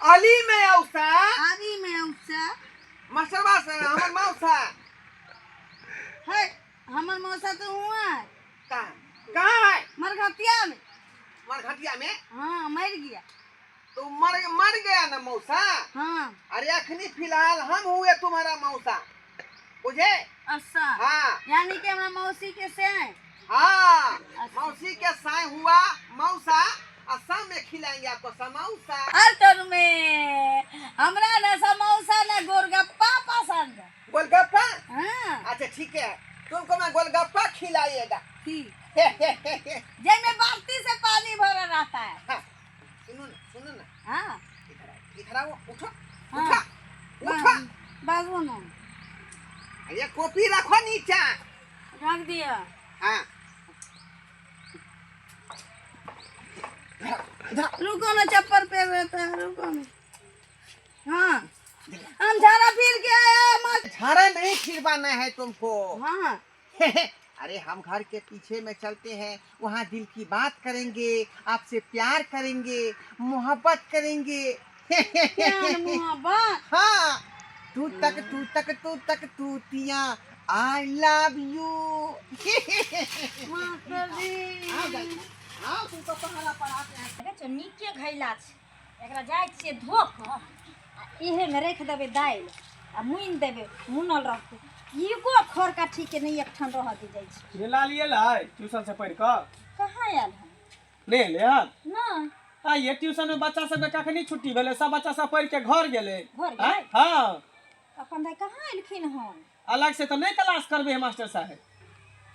अली में औसा। अली में औसा। मास्टरवा से हमर मौसा। है, हमर मौसा तो हुआ है। कहाँ कहाँ है? मरघटिया में। मरघटिया में? हाँ, मर गया। तो मर मर गया ना मौसा? हाँ। अरे अखनी फिलहाल हम हुए तुम्हारा मौसा, बुझे? अच्छा। हाँ। यानी कि हमरा मौसी के से हैं? हाँ। अच्छा। मौसी के साय हुआ मौसा, और शाम में खिलाएंगे आपको समोसा। अरे तोर में हमरा ना समोसा ना गोलगप्पा पसंद है। गोलगप्पा? हाँ। अच्छा ठीक है, तुमको मैं गोलगप्पा खिलाइएगा। ठीक। जैमे बाल्टी से पानी भरा रहता है। हाँ। सुनो ना, सुनो ना। हाँ। इधर आओ, इधर आओ, उठो। हाँ। उठो, उठो। बाबू ना। ये कॉपी रखो नीचा। रख दिया। हाँ। रुको ना, चप्पल पहन रहता है, रुको ना। हाँ, हम झाड़ा फिर के आया। मत झाड़ा नहीं फिरवाना है तुमको। हाँ। अरे हम घर के पीछे में चलते हैं, वहाँ दिल की बात करेंगे, आपसे प्यार करेंगे, मोहब्बत करेंगे। प्यार मोहब्बत? हाँ। तू तक तू तक तू तक तूतिया, I love you. Master जी। आओ जाइए, आओ, तुमको पहला पढ़ाते हैं। देखै छौ, नीके घैला छै। एकरा जाइ छियै धो कऽ आ इहेमे राखि देबै दालि आ मुनि देबै, मुनल रहतै। एगो खर काठीके नहि एकठाम रहऽ दै जाइ छै। रे लाल एलै ट्यूशन से पढ़ि कऽ? कहाँ आयल हन? नहि एलै हन? नहि। आ ये ट्यूशन में बच्चा सबके कखनी छुट्टी भेलै? सब बच्चा सब पढ़ि के घर गेलै। घर गेलै? आँय? हाँ। अपन दाइ कहाँ एलखिन हन? अलग से तऽ नहि क्लास करबै मास्टर साहेब?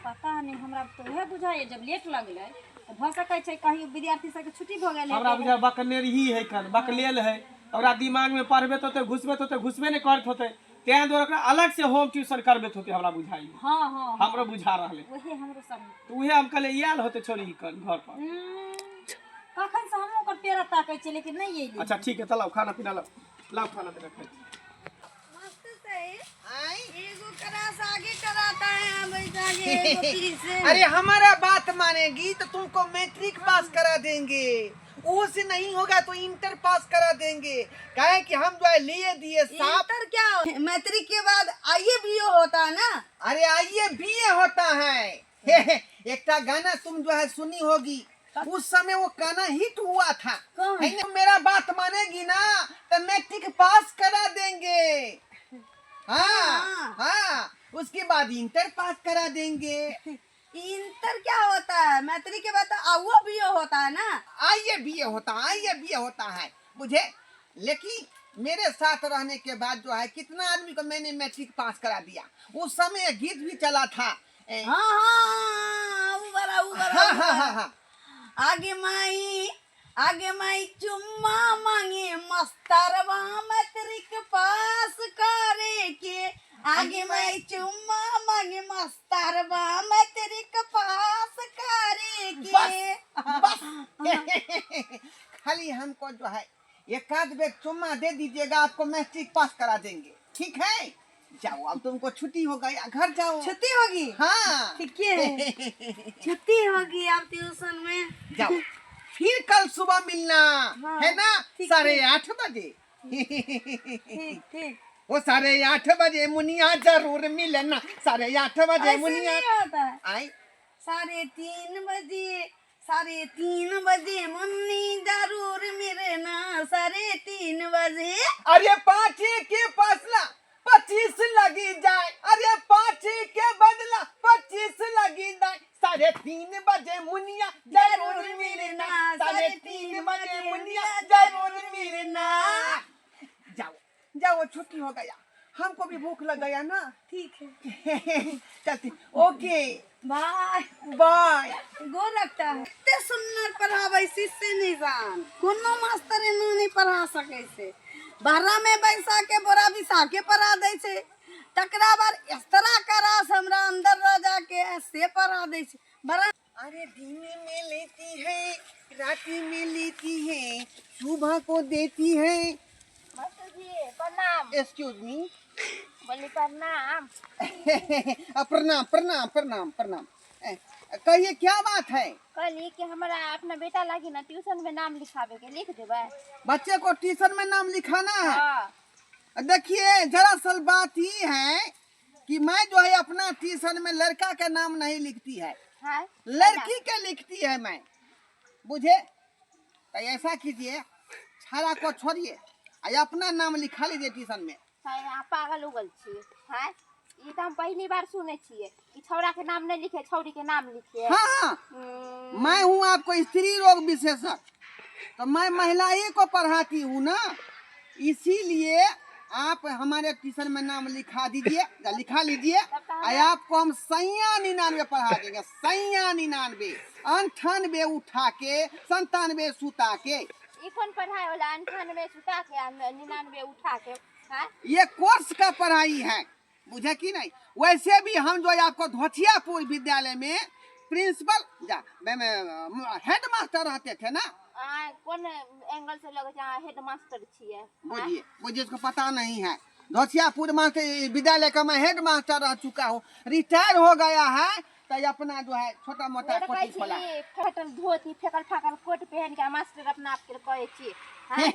पता नहि, हमरा तऽ उएह बुझाइए। जब लेट लगलै तऽ भऽ सकै छै कहीं विद्यार्थी सबके छुट्टी भऽ गेल हमरा हेतै। बुझाय बकनेरही है, कन बकलेल है। ओकरा दिमाग में पढ़बे तऽ घुसबे तऽ घुसबे नहि करैत होतै, तें दुआरे ओकरा अलग से होम ट्यूशन करबैत होतै, हमरा बुझाइए। हाँ हाँ हाँ। हमरो बुझा रहलै। उहे हमरो सब। तऽ उहे हम कहलियै आयल होतै छोरी कन घर पर। कखन से हमहूँ ओकर पेड़ा ताकै छियै, लेकिन नहि अयलै। अच्छा ठीक है, तऽ लाउ खाना पीना, लाउ लाउ खाना पीना खाइ छी। मास्टर साहब, आई? एगो क्लास आगे कराता है, हम आगे एगो पीछे। अरे हमारा बात मानेगी तो तुमको मैट्रिक पास करा देंगे, वो से नहीं होगा तो इंटर पास करा देंगे। काहे कि हम जो है लिए दिए साफ। इंटर क्या हो? मैट्रिक के बाद आइए बी ए होता है ना? अरे आइए बी ए होता है। एकटा गाना तुम जो है सुनी होगी, उस समय वो गाना हिट हुआ था। कौन? है ना, मेरा बात मानेगी ना तो मैट्रिक पास करा देंगे। हाँ। हाँ। हाँ, उसके बाद इंटर पास करा देंगे। इंटर क्या होता है? मैट्रिक के बाद तो आओ बी ए होता है ना? आइए बी ए होता है, आइए बी ए होता है मुझे। लेकिन मेरे साथ रहने के बाद जो है कितना आदमी को मैंने मैट्रिक पास करा दिया। उस समय एक गीत भी चला था। हाँ, हाँ, उ वाला, उ वाला, हाँ, उ हाँ, वाला। हाँ, हाँ। आगे माई, आगे माई चुम्मा मांगे मस्तरवा मैट्रिक पास करे के। आगे माई चुम्मा मांगे मस्तरवा मैट्रिक पास करे के। बस, बस। खाली हमको जो है एक आध बेर चुम्मा दे दीजिएगा, आपको मैट्रिक पास करा देंगे। ठीक है, जाओ, अब तुमको छुट्टी हो गई, घर जाओ। छुट्टी होगी? हाँ। ठीक है, छुट्टी होगी अब ट्यूशन में। जाओ, फिर कल सुबह मिलना। हाँ, है ना? ठीक। 8:30 बजे। ठीक ठीक। वो 8:30 बजे मुनिया जरूर मिलना, 8:30 बजे। ऐसे मुनिया नहीं होता है। आई। 3:30 बजे, 3:30 बजे मुन्नी जरूर मिलना, 3:30 बजे। अरे 5 के फसला 25 लगी जाए, अरे 5 के बदला 25 लगी जाए, 3:30 बजे मुनिया जरूर मिलना, 3:30 बजे मुनिया जरूर मिलना। जाओ जाओ, छुट्टी हो गया, हमको भी भूख लग गया ना। ठीक है। चलते, ओके। बाय। बाय। गो लगता है। एते सुंदर पढ़ाबै शिष्य निशान कोनो मास्टर एना नहि पढ़ा सकै छै। भाड़ा में बैसा के बोरा बिसा के पढ़ा दै छै, तकरा बाद एस्तरा क्लास हमरा अंदर रह जाके से पढ़ा दै छै बड़ा। अरे दिन में लेती है, रात में लेती है, सुबह को देती है। मास्टर जी प्रणाम। Excuse me. बोली प्रणाम। प्रणाम प्रणाम प्रणाम प्रणाम। कहिए क्या बात है? कहली कि हमरा अपना बेटा लागी ना ट्यूशन में नाम लिखावे के, लिख देबै? बच्चे को ट्यूशन में नाम लिखाना है? हाँ। देखिए, दरअसल बात ये है कि मैं जो है अपना ट्यूशन में लड़का का नाम नहीं लिखती है। हाँ। लड़की के लिखती है मैं, बुझे? तो ऐसा कीजिए, छाड़ा को छोड़िए और अपना नाम लिखा लीजिए ट्यूशन में। हाय, अहाँ पागल उगल छियै? हाँ, ई तऽ हम पहली बार सुनै छियै कि छौड़ा के नाम नहीं लिखे, छौड़ी के नाम लिखे। हाँ हाँ, मैं हूँ आपको स्त्री रोग विशेषज्ञ, तो मैं महिला ही को पढ़ाती हूँ ना, इसीलिए आप हमारे ट्यूशन में नाम लिखा दीजिए या लिखा लीजिए, और आपको हम 99 पढ़ा देंगे। 99 98 उठा के 97 सुता के। ई कोन पढ़ाई वाला 98 सुता के आ 99 उठा के? हाँ। ये कोर्स का पढ़ाई है, बुझे कि नहीं? वैसे भी हम जो है आपको धोतियापुर विद्यालय में प्रिंसिपल जा हेड मास्टर रहते थे ना। अहाँ कोन एंगल से लगै छै अहाँ हेड मास्टर छियै? बुझिए बुझिए, इसको पता नहीं है। धोतियापुर मास्टर विद्यालय का मैं हेड मास्टर रह चुका हूँ, रिटायर हो गया है, तो ये अपना जो है छोटा मोटा ओ तऽ कहै कोचिंग खोला। छी फटल धोती फेकल फाकल कोट पहन के मास्टर अपना आपके कहै छी? हाँ?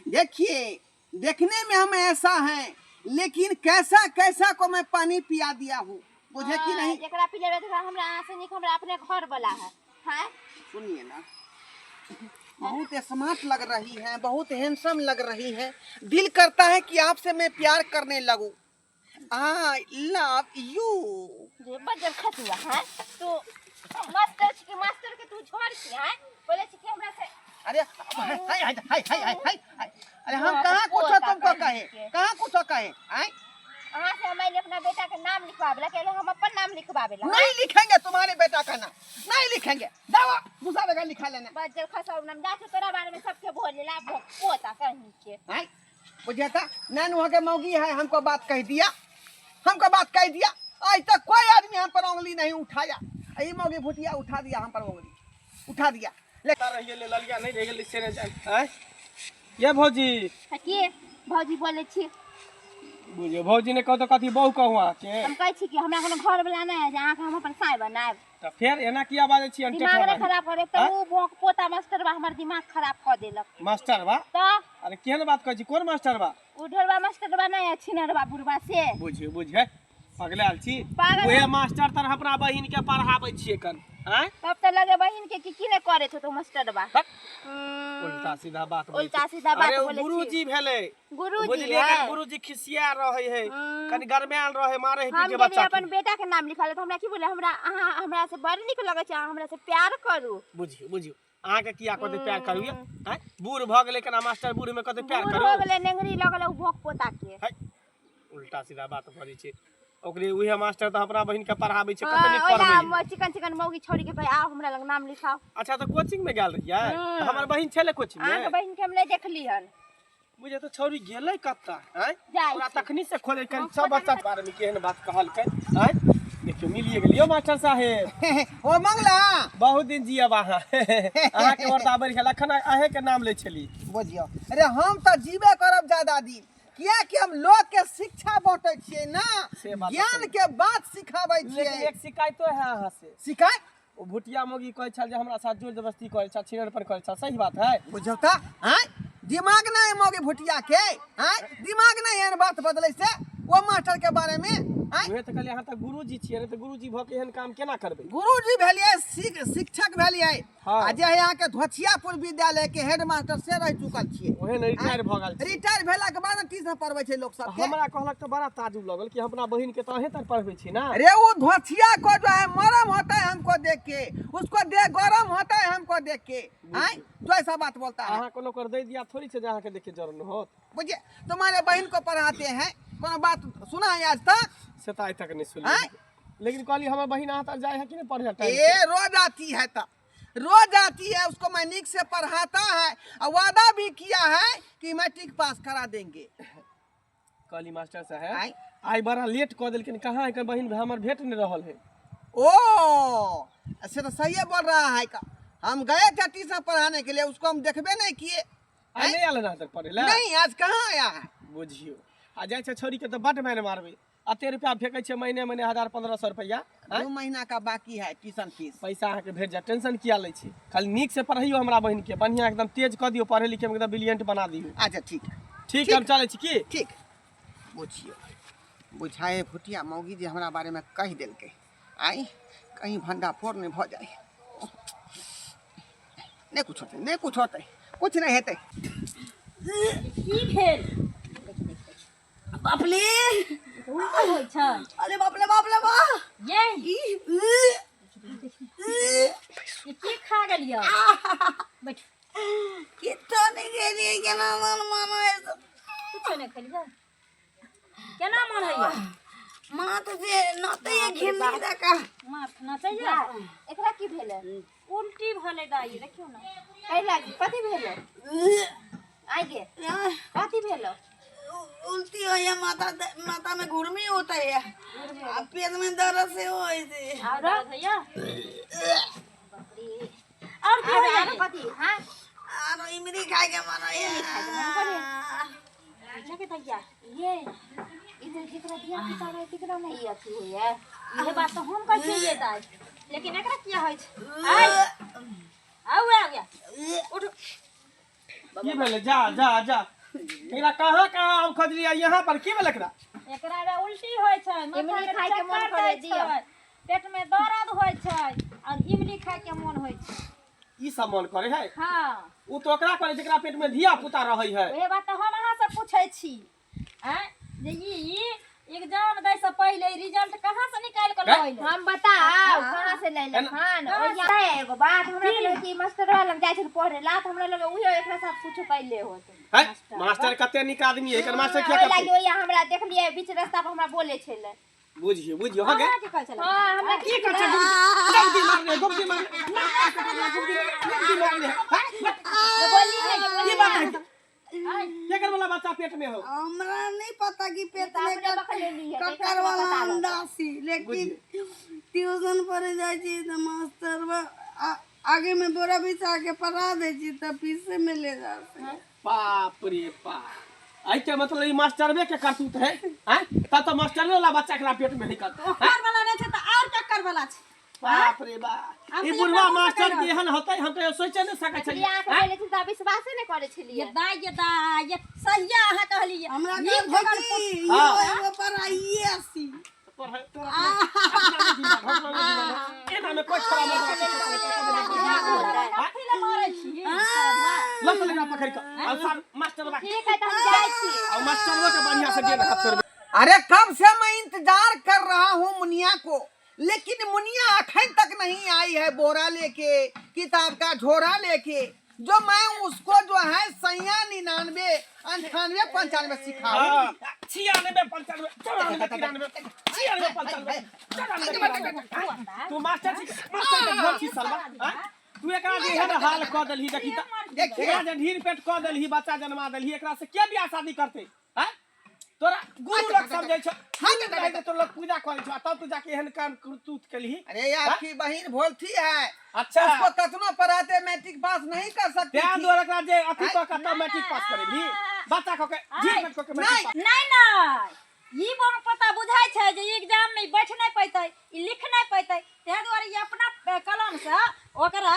देखिए, देखने में हम ऐसा हैं, लेकिन कैसा कैसा को मैं पानी पिया दिया हूँ, बुझे कि नहीं? जेकरा पिलेबै तकरा हमरा अहाँ से नीक हमरा अपने घर वाला है। हाँ। सुनिए ना, बहुत स्मार्ट लग रही है, बहुत हैंडसम लग रही है, दिल करता है कि आपसे मैं प्यार करने लगूं। I love you. जे बजर खतुआ, हाँ, तू मास्टर छी कि मास्टर के तू छोड़ छी? हाँ, बोले छी कि हमरा से अरे हाय हाय हाय हाय हाय हाय हाय, अरे हम हाँ, कहाँ तो कुछ पोता तुमको कहीं कहे के। कहाँ कुछ कहे आए? अहाँ से हम अपना बेटा के नाम लिखवावे ला कहले, हम अपन नाम लिखवावे ला। नहीं लिखेंगे तुम्हारे बेटा का नाम, नहीं लिखेंगे, जाओ दूसरा जगह लिखा लेना। बजर खसाउ नाम जा तोरा बारे में सबके बोले ला पोता कहीं के। आए बुझे था नैन वहाँ के मौगी है, हमको बात कह दिया, हमको बात कह दिया। आज तक कोई आदमी हम पर उंगली नहीं उठाया, यही मौगी भुटिया उठा दिया, हम पर उंगली उठा दिया। ले रहि गेलै ललिया, नहि रहि गेलै से नहि जानि। आँय ये भौजी। के भौजी बोले छी? बुझियौ भौजी ने कहू तऽ कथी बहु कहू अहाँके? हम कहै छी कि हमरा कोनो घर वाला नहि है जे अहाँके हम अपन साय बनायब। तऽ फेर एना किया बाजै छी? दिमाग नहि खराब करे तऽ आँय? ओ भोक पोता मास्टर बा हमर दिमाग खराब कऽ देलक। मास्टर बा? तऽ। अरे केहन बात कहै छी, कोन मास्टर बा? ओ ढोरबा मास्टर बा नहि है, छिनरबा बुढ़बा से। बुझियौ बुझियै, पगलायल छी। पागल। उहे मास्टर तर अपना बहिन के पढ़ाबै छियै कन। आँय? तब तऽ लगे बहिन के कि की नहि करे छौ तो मास्टर बा। हट। उल्टा सीधा बात बोलै उल्टा छी। सीधा बात अरे ओ बोलै छी। गुरुजी भेलै। गुरुजी बुझलियै? है। कनि गुरुजी खिसिया रहै है, कनि गरमायल रहै, मारै है हम पीटे गेलियै बच्चा अपन के। बेटा के नाम लिखा तऽ हमरा की बोले, हमरा अहाँ हमरा से बड़ नीक लगै छै, अहाँ हमरा से प्यार करू। बुझियौ बुझियौ, अहाँके किया कहतै प्यार करू ये? आँय, बूढ़ भऽ गेलै केना मास्टर, बूढ़ में कहतै प्यार बूढ़ करू? हो गेलै, नेंगरी लगल ओ भोक पोता के। है, उल्टा सीधा बात बजै छै। ओकरे उहे मास्टर तऽ अपना बहिन के पढ़ाबै छै, कते हाँ, नीक ओहिला पढ़बै है। चिकन चिकन मौगी छोड़ी के कहे आओ हमरा लग नाम लिखाओ। अच्छा, तऽ कोचिंग में गेल रहियै? तऽ हमर बहिन छलै कोचिंग अहाँके में? बहिन के हम नहि देखली हन। बुझे तऽ छौरी गेलै कतऽ? आँय? जाइ ओकरा छै। तखनी से खोजै कनि सब बच्चा के बारे में केहन बात कहलकै। आँय देखियौ, मिलिए गेलियौ मास्टर साहेब। ओ मंगला। बहुत दिन जियब अहाँ, अहाँके वर्दा बढ़ि गेल। अखन अहेंके नाम लै छली। बुझियौ, अरे हम तऽ जीबे करब ज्यादा दिन, कियाकि हम लोग के शिक्षा बांटै छियै ना, से बात तऽ ज्ञान सही। के बात सिखाबै लेकिन छियै। एक शिकायतो है अहाँ से। शिकायत? ओ भुटिया मौगी कहै छल जे हमरा साथ जोर जबरदस्ती करै छल, छिनर पर करै छल, सही बात है? बुझौ तऽ आँय दिमाग नहि मौगी भुटिया के, आँय दिमाग नहि एहन बात बदलै से ओ मास्टर के बारे में। आँय उहे तऽ कहलियै, अहाँ तऽ गुरुजी छियै ने, तऽ गुरुजी भऽ के एहन काम केना करबै? गुरुजी भेलियै, शिक्षक भेलियै। हाँ। आ जे है अहाँके धोछियापुर विद्यालय के हेड मास्टर से रहि चुकल छियै। ओहे ने रिटायर भऽ गेल छी। रिटायर भेलाके बाद ट्यूशन पढ़बै छै लोक सबके। हमरा कहलक तऽ बड़ा ताजुब लगल कि हम अपना बहिन के तऽ अहें तक पढ़बै छी ना। अरे वो धोछिया को जो है मरम होता है हमको देख के, उसको देख गरम होता है हमको देख के। आय तो ऐसा बात बोलता है। अहाँ कोनो कर दै दिया थोड़ी छै जे अहाँके देख के जरन होत। बुझिए, तुम्हारे बहन को पढ़ाते हैं, कोनो बात सुना है आज तक? से तऽ आइ तक नहि सुनलियै। आँय? लेकिन कहली हमर बहिन अहाँ तक जाइ है कि नहि पढ़े टाइम ए से? रोज आती है, तो रोज आती है, उसको मैं नीक से पढ़ाता है और वादा भी किया है कि मैट्रिक पास करा देंगे। कहली मास्टर साहेब, आँय? आइ बड़ा लेट कऽ देलखिन, कहाँ एकर बहिन हमर भेट नहि रहल है। ओ से तो सही बोल रहा है का, हम गए थे ट्यूशन पढ़ाने के लिए, उसको हम देखबे नहीं किए। आइ नहि आयल हन अहाँ तक पढ़े लए? नहीं, आज कहाँ आया है। बुझियौ, आ जाइ छै छौड़ी के तऽ बड्ड मारि मारबै। अते रुपया फेंकै छियै महीने महीने 1000-1500 रुपया। 2 महीना का बाकी है ट्यूशन फीस। पैसा अहाँके भेट जायत, टेंशन किया लै छी, खाली नीक से पढ़ैयौ हमरा बहिन के, बढ़िया एकदम तेज कऽ दियौ, पढ़ै लिखै में एकदम ब्रिलियंट बना दियौ। अच्छा ठीक। ठीक, हम चलै छी की? ठीक। बुझियौ बुझाए भुटिया मौगी जे हमरा बारे में कहि देलकै, आइ कहीं भंडाफोड़ नहि भऽ जाय। नहि कुछ होतै, नहि कुछ होतै, कुछ नहि हेतै। की भेल? बाप रे, उल्टी होइ छै। अरे बाप रे बाप रे बाप। ये ई, ई, ई, ई की खा गेलियै? बैठ। किछो नहि खेलियै, केना मन मन होइ छै। कुछो नहि खेलियै? केना मन होइए? माथ जे नतैये घिन्नी जकाँ। माथ नचैया? एकरा की भेलै? उल्टी भेलै दाइ, देखियौ ने। एहि लागी कथी भेलै? आइ गे, कथी भेलो? उल्टी होइए, माथा माथा में घुर्मी होता है आ पेट में दर्द सेहो होइ छै। और दर्द होइए? और की आरो होइए? आरो कथी? हाँ, आरो इमली खाइके मन होइए। लगे दैया। ये इधर जेकरा धिया पुता रहे तेकरा नहीं अथी होइए। इहे बात तऽ हम कहै छियै दाइ, लेकिन एकरा किया होइ छै? आइ आउ, आ गया, उठ। की भेलै? जा जा जा, एकरा कहाँ कहाँ हम खोजलियै, यहाँ पर की भेलै एकरा? एकरा रे उल्टी होइ छै, माथा इमली के खाइके मन चक्कर करै दै दियौ। छै, पेट में दर्द होइ छै और इमली खाइके मन होइ छै। ई सब मन करे है? हाँ। ओ तो ओकरा करे जेकरा पेट में धिया पुता रहै है। ओहे बात तऽ हम अहाँ से पूछै छी आँय जे ई एग्जाम दै से पहिले रिजल्ट कहाँ से निकालि कऽ गै? लऽ हम बताउ कहाँ से लैलक हन? ओहिया एगो बात हमरा लगे कि मास्टर लग जाइ छै पढ़े ला, तऽ हमरा लगे उहे एकरा साथ कुछो कैले होत। है मास्टर कते नीक आदमी है, एकर मास्टर क्या ओहि करतै? लागी ओहिया हमरा देखलियै बीच रास्ता पर हमरा बोले छलै। बुझियो बुझियो, हो गे। अहाँ की कहै छलै? हाँ, हमरा की कहै छै? गुप्ती मारने, गुप्ती मारने, गुप्ती गुप्ती मारने है। बोली नहीं। की बात है, केकर वाला बच्चा पेट में हो? हमरा नहीं पता कि पेट में अपने बकले ली है, ककर वाला अंडा सी, लेकिन ट्यूशन पढ़े जाइ छी तऽ मास्टर आगे में बोरा बिछा के पढ़ा दै छी तऽ पीछे में ले जा छै। बाप रे बाप, एहि के मतलब ई मास्टरवे के करतूत है। हैं, तब तो मास्टरवे वाला बच्चा एकरा पेट में है कर। ओकर वाला नहि छै तऽ आओर ककर वाला छै? बाप रे बाप, हम ई तऽ बुढ़वा एकरा मुँह से मास्टर कहि के एहन होतै हम कहियो सोचे नहि सकै देखलियै छलियै। अहाँके बोले छलै तऽ विश्वासे नहि करै छलियै। ये दाइ, ये दाइ, ये सहिया अहाँ कहलियै। हमरा नीक कहलकै जकाँ कि हाँ। इहो एगो पढ़ाइए सी। तोहर तोरा अपना नहि दिमाग, अपना नहि दिमाग। एना में कोई छोड़ा मत। कथी लए मारै छी? लग चल पकड़ के आ सर मास्टर बा। ठीक है, तऽ हम जाइ छी। आ मास्टरवा के बढ़िया से डेढ़ हाथ तोड़बे। अरे कब से मैं इंतजार कर रहा हूँ मुनिया को, लेकिन मुनिया अखन तक नहीं आई है, बोरा लेके किताब का झोरा लेके, जो मैं उसको जो है सैया 99 98 95 सिखाऊं। 96 95 94 93 96 95 94 93। तू मास्टर छी, मास्टर के घर छी सरवा? हाँ? तू एकरा जे एहन हाल कऽ देलही, देखी तऽ। देखिए। एकरा जे ढीर पेट कऽ देलही, बच्चा जन्मा देलही, एकरा से के बियाह शादी करतै? हाँ, तोरा गुरु लोग समझै छौ, गुरु कहै छै, तोरा लोग पूजा करै छौ, आ तब तू जाके एहन काम करतूत केलही। अरे ये आपकी बहन भोलती है। अच्छा। उसको कतनो पढ़ाते मैट्रिक पास नहीं कर सकती तें थी। दुआरे एकरा जे अथी कऽ के तब मैट्रिक पास करेलही, बच्चा कऽ के ढीर पेट कऽ के मैट्रिक पास। नहि नहि, ई बम पता बुझाइ छै जे एग्जाम में ई बैठ नहि पैतै, ई लिख नहि पैतै, ताहि दुआरे ई अपना कलम से ओकरा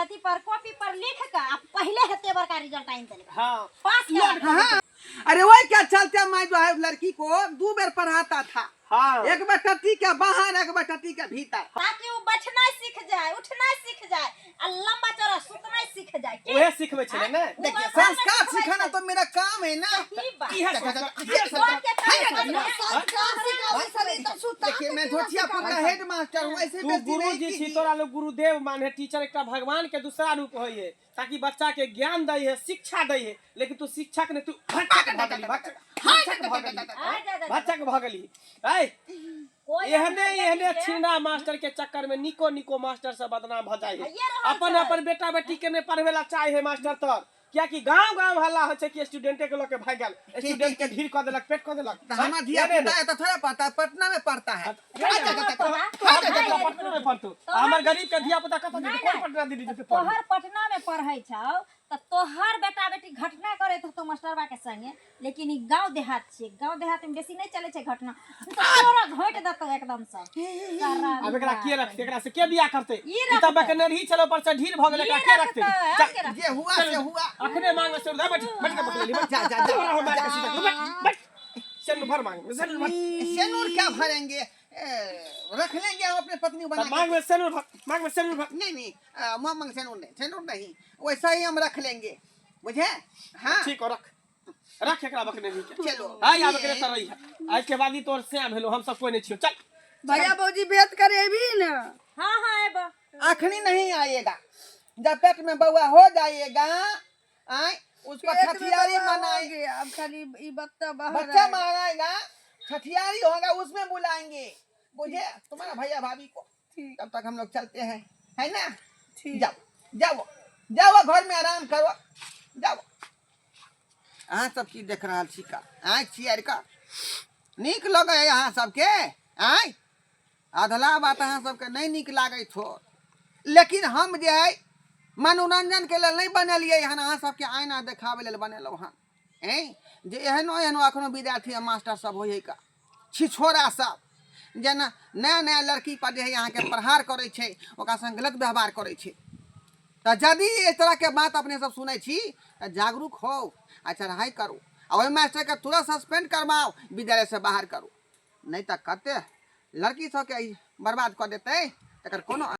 अथी पर कॉपी पर लिख के आ पहिले हेते बड़का रिजल्ट आनि देलकै। हाँ। पास करा। हाँ। अरे वही क्या चलते मैं जो है लड़की को 2 बेर पढ़ाता था। हाँ। एक बार टट्टी के बाहर, एक बार टट्टी के भीतर, ताकि वो बैठना सीख जाए, उठना सीख जाए आ लंबा चौड़ा सुतना सीख जाए। की? उहे सिखबै छलै ने। देखिए वो असल में संस्कार सिखबै सिखाना छै। तो मेरा काम है ना। सही बात। इहे संस्कार, इहे संस्कार। घर के काम करना। संस्कार सिखाबै छलै तऽ सुता देखिए मैं धोतियापुर का हेड मास्टर हूँ, ऐसे तू बेइज्जती गुरु नहीं जी छी, कीजिए। तोरा लोग गुरुदेव माने। टीचर एकटा भगवान के दूसरा रूप होय है, ताकि बच्चा के ज्ञान दै है, शिक्षा दै है, लेकिन तू शिक्षक ने तू भच्चा के भऽ गेली, भच्चा भच्चा के भऽ गेली, आ जा, जा, जा। भच्चा के भऽ गेली। ऐ कोई एहने एहने देखिए। छिना मास्टर के चक्कर में निको निको मास्टर से बदनाम भऽ जाइ है। ये रहल अपन छै। अपन बेटा बेटी के नहि पढ़बै ला चाहे है मास्टर तर, कियाकि गांव गांव हल्ला होइ छै कि स्टूडेंटे के लऽ के भागि गेल, स्टूडेंट के ढीर कऽ देलक, पेट कऽ देलक। तो हमारा धिया एहने पुता है तो थोड़ा पढ़ता है, पटना में पढ़ता है। पटना में पढ़तौ, हमर गरीब के धिया पुता कतऽ जेतै? कोन पटना दिल्ली जेतै पढ़ै? तोहर पटना में पढ़ै छौ तऽ तोहर बेटा बेटी घटना करैत हेतौ मास्टरबा के संगे, लेकिन ई गांव देहात छियै, गांव देहात में बेसी नहीं चले छै घटना। तो तोरा घोट देतौ एकदम से। आब एकरा के रखते? एकरा से के बियाह करते? ई ई त बकनेर ही चलो पर से ढील भ गेल, एकरा के रखते? रखतै। जे हुआ से हुआ। अखने मांग से बैठ बैठ के पकड़ ली। जा, जा, जा। तोरा हम मार के सीधा बैठ बैठ। सेनूर भर मांग में, सेनूर भर। सेनूर क्या भरेंगे? रख लेंगे हम अपने पत्नी बना तब मांग में सेनूर भर, मांग में सेनूर भर। नहीं नहीं, मांग सेनूर नहीं, सेनूर नहीं, वैसा ही हम रख लेंगे, बुझे? हाँ ठीक हो, रख रख एकरा बकने भी के। चलो। आइ आब एकरे तर रही है, आज के बाद ही तोर श्याम हेलो, हम सब कोई नहीं छियो। चल भैया भौजी भेंट करेबी ना? हाँ हाँ एबो। अखनी नहीं आएगा, जब पेट में बउआ हो जाएगा आए उसको पेट में छठियारी बउआ हो मनाए गया, अब खाली ई बच्चा बाहर बच्चा आएगा। माराएगा, छठियारी होगा, उसमें बुलाएंगे, बुझे? तुम्हारा भैया भाभी को। ठीक। तब तक हम लोग चलते हैं, है ना? ठीक। जाओ जाओ जाओ, घर में आराम करो, जाओ। अहाँ सब की देख रहल छी का? आँखि छियार का नीक लगै है अहाँ सबके? आँय, अधला बात अहाँ सबके नहि नीक लागैत हो, लेकिन हम जे है मनोरंजनके लेल नहि बनेलियै हन, अहाँ सबके आईना देखाबै लेल बनेलहुँ हन। ऐं जे एहनो एहनो एखनो विद्यार्थी आ मास्टर सब होइ है का, छिछोरा सब जेना नया नया लड़की पर जे है अहाँके प्रहार करै छै, ओकरा संग गलत व्यवहार करै छै। तऽ यदि एहि तरहके बात अपने सब सुनै छी तऽ जागरूक हो आ चढ़ाइ करू आ ओहि मास्टरके तुरंत सस्पेंड करवाउ, विद्यालयसँ बाहर करू, नहि तऽ कते लड़की सबके बर्बाद कऽ देतै तकर कोनो।